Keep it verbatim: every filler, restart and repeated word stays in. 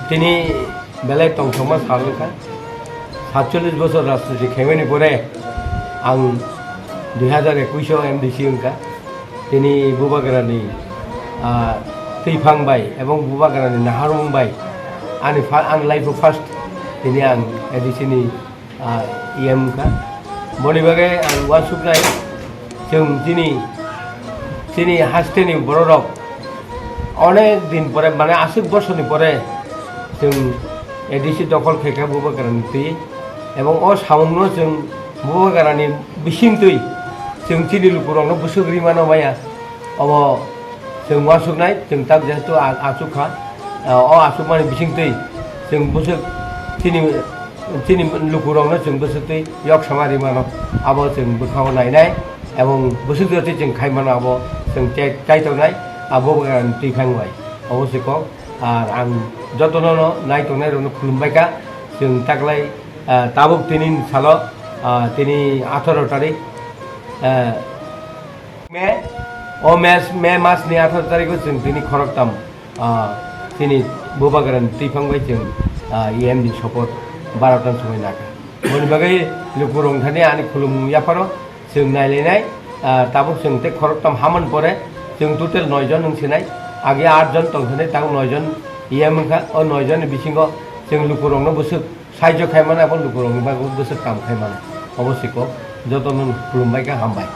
Tini belai tongthokma sal wngkha. Satchollish bosor rajniti khaimani pore ang dui hazar ekush o M D C wngkha. Tini Bubagrani, ah, twiphang bai ebong Bubagrani naharmung bai ani fa-, ani life o first tini ang A D C ni ah, E M wngkha. Boni bagwi ang uansuknai, chwng chini, chini hasteni bororok onek din pore, mane aswk bosorni pore chwng A D C dokhol khaikha Bubagrani twi, ebong o samungno chwng Bubagrani bisingtwi chwng chini lukurokno bwswk rimano maya. Obo chwng uansuknai, chwng tak jehetu a-, achuk kha, o achukmani bisingtwi chwng bwswk chini, chini lukurokno chwng bwswktwi yok sama rimano, abo chwng bwkhao nainai, ebong bwswk jotwi chwng khaimano abo chwng chai-, chaitongnai, abo twiphang bai. Obo se kok, ar ang jotono no naitongnai rokno khulumbaikha, chwng taklai, ah, tabuk tini salo, ah, tini atharo tarik, ah, May, o May, May mas ni atharo tarikh o chwng tini khoroktham, ah, chini Bubagrani twiphang bai chwng, ah, E M ni support barota ni somoi nakha. Boni bagwi lukurok thani ani khulumung yapharo chwng nailainai, ah, tabuk chwng tei khoroktham hamani pore chwng total noi jon wng sinai, age aat jon tong thani tabuk noi jon E M wngkha, o noi jon ni bisingo chwng lukurokno bwswk sahajyo khai mano, abo lukurokni bagwi bwswk kam khai mano. Obo se kok, jotono khulumbai kha, hambai.